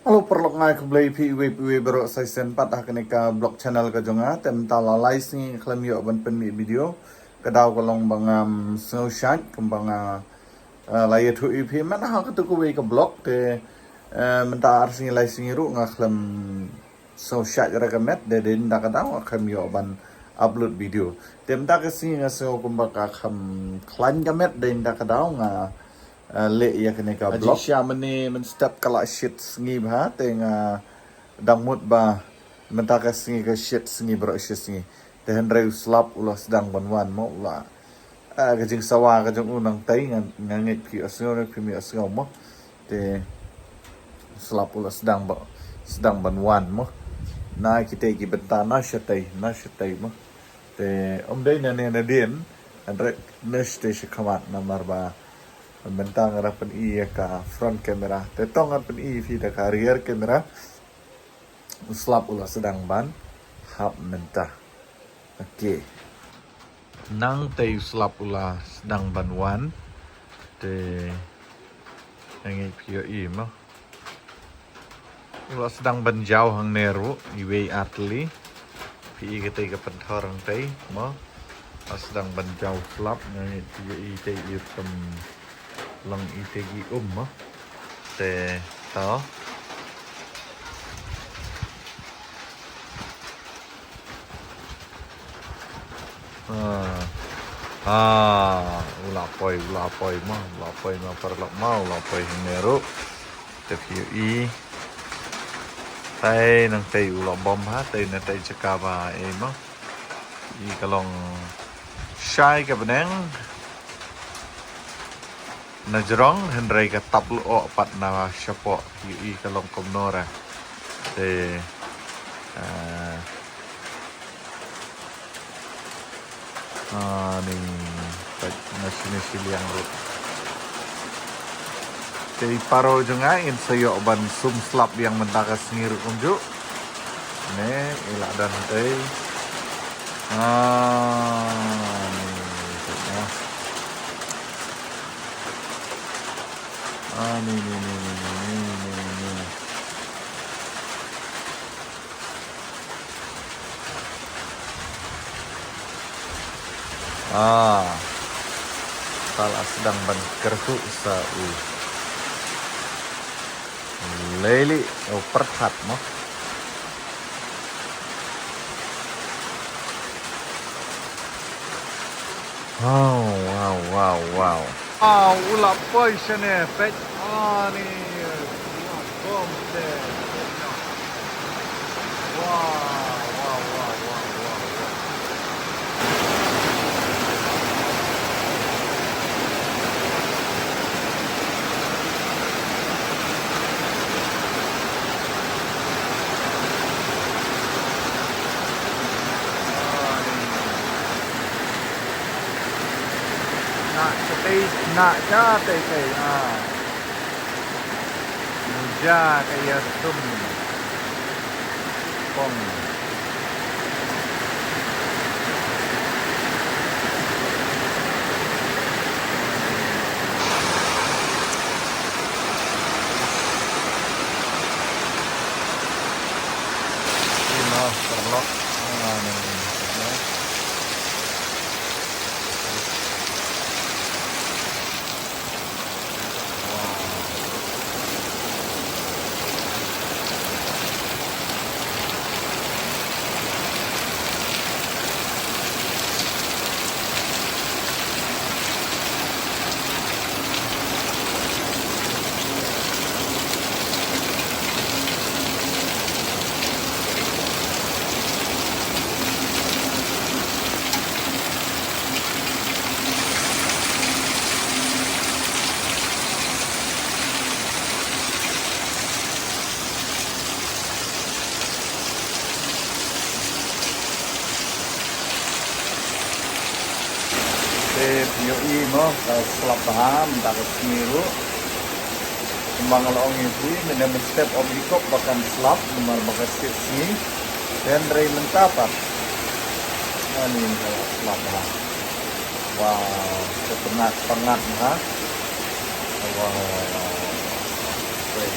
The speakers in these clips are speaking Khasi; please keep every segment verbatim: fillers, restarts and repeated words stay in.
Hello, paralok, nga ai khublei phi iwei pa iwei baroh sa shisien pat ha kane ka vlog channel ka jong nga. Te mynta la lai sngi nga khlem ïoh ban pynmih video. Ka daw ka long ba ngam sngew shait kumba nga, eh, la ïathuh ïa phi mynta ha katu kawei ka vlog. Te, eh, mynta ar sngi lai sngi ruh nga khlem sngew shait ruh ka met, dei dei ynda ka daw nga khlem ïoh ban upload video. Te mynta ka sngi nga sngew kumba ka kham khlaiñ ka met, dei ynda ka daw nga, eh, leh ïa kane ka vlog. Jingshisha mynne mynstep ka la shit sngi bha, te nga dang mut ba mynta ka sngi ka shit sngi baroh shi sngi. Te hynrei u slap u la sdang ban wan mo, u la, ah, ka jingsawa ka jong u nangtei, nga, nga ngeit phi ïohsngew ne phim ïohsngew mo. Te slap u la sdang ba, sdang ban wan mo. Na kitei ki bynta na shatei, na shatei mo. Te ym dei na ne na dien, hynrei na shatei shakhmat namar ba mynta nga dang pyni ïa ka front camera. Te to ngan pyni phi da ka rear camera. U slap u la sdang ban hap mynta. Okay. Nangtei u slap u la sdang ban wan. Te nga ngeit phi ïohi mo. U la sdang ban jaw hangne ruh, iwei ar tylli. Phi i katei ka pynthor hangtei mo. U la sdang ban jaw slap, nga ngeit phi ïohi tei i rukom long i tei ki um mo. Te to. Ah. Ah, u la poi, u la poi mo, u la poi mo paralok mo, u la poi hangne ruh. Te phi ïohi. Tei nangtei u la bom ha, tei nangtei jaka ba ei mo. I ka long shai ka bneng. Na jrong hynrei ka tap lyoh pat na shapoh, ïohi ka long kumno re. Te, eh, ani, peit na shine shiliang ruh. Te i paro jong nga in sa ïoh ban sum slap biang mynta ka sngi ruh kumjuh. Ne, i la don tei. Ani, peit na. Ah, ni, ni, ni. Ah. Ka la sdang ban kyrhuh sa u. Lei li, u pyrthat mo. Wow, wow, wow, wow. Wow, u la poi shane, peit. Ani, u la bom te. Wow, wow, wow, wow, wow, wow. Ani. Nah, katei, nah, ja tei tei, ah. Muja ka ïa sum. Pong. Ino, paralok. Ah, ni, ni, ni. Te phi ïohi mo, ka slap bha mynta ka sngi ruh. Kumba nga la ong ïa phi, mynne mynstep ym i kop ba kan slap namar ba ka shit sngi. Hynrei mynta pat, ani ka la slap bha. Wow, ka pynat pynat bha. Wow. Great.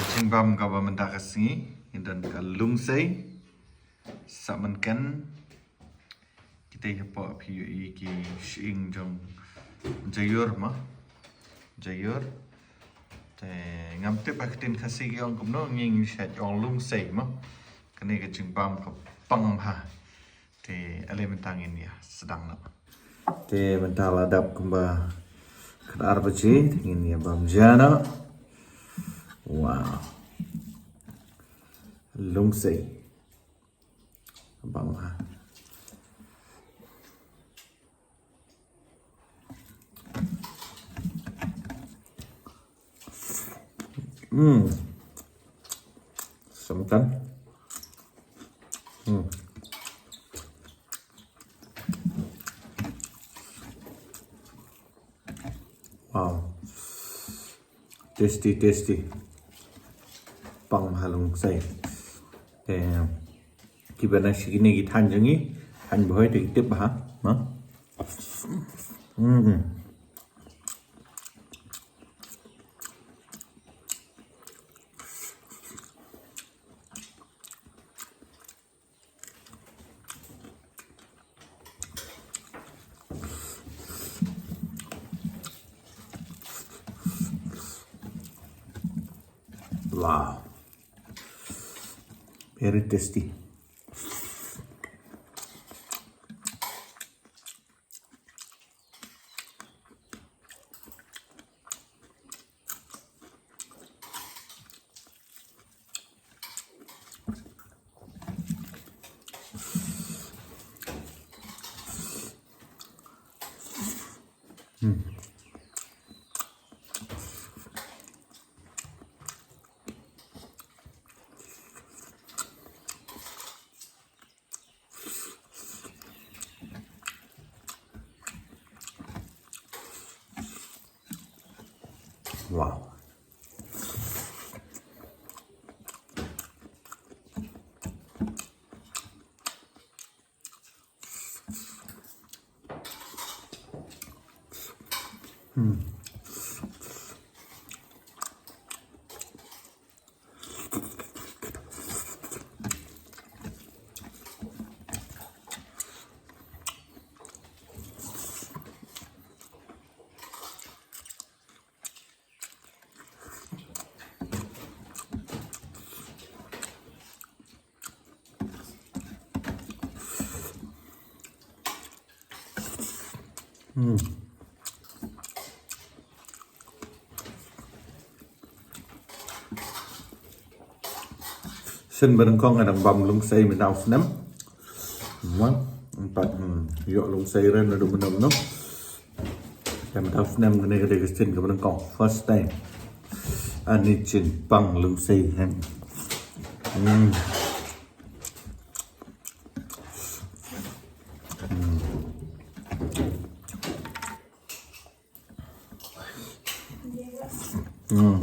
Jingbam kaba mynta ka sngi, ngi don ka lungsei, sa mynken, kita hapoh phi ïohi ki shyieng jong jaiur mo. Jaiur. Te ngam tip ba ka ktien Khasi ki ong kumno, ngi ngi shait ong lungsei mo. Kane ka jingbam ka pang bha. Te ale mynta ngin ïa sdang noh. Te mynta la dap kumba khatar baje, te ngin ïa bam ja noh. Wow. Lungsei. Bam ha. Hmm. Sem kan? Hmm. Wow. Tasty, tasty. Pang ha lungsei. Eh, kiba na shi kine ki thaiñ jong ngi, thaiñ Bhoi te ki tip bha, no? Hmm. Wow. Very tasty. Hmm. Wow. Hmm. Hmm. Sien ba nyngkong nga dang bam lungsei mynta u snem. Mo, pat, hmm, ïoh lungsei re naduh mynno mynno. Te mynta u snem kane ka dei ka sien kaba nyngkong. First time. Ani jingbam lungsei, hen. Hmm. Hmm.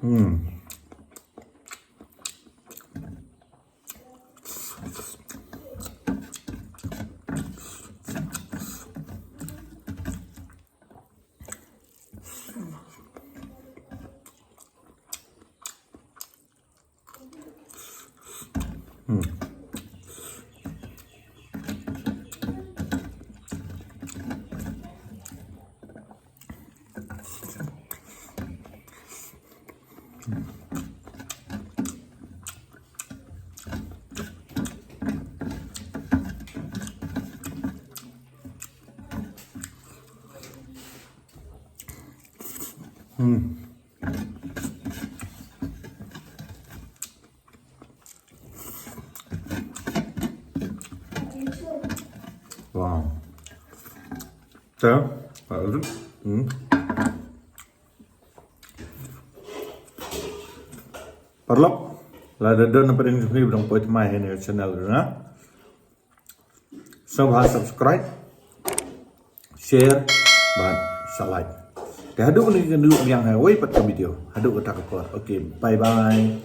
Hmm. Hmm. Hmm. Wow. Te, hmm. Paralok. Lada don na pdeng jong phi ba dang poi thymmai ha ine i channel ruh na, sngewbha subscribe, share bad sa like. Te haduh kane ka, haduh biang ha kawei pat ka video. Haduh kata ka por. Okay, bye bye.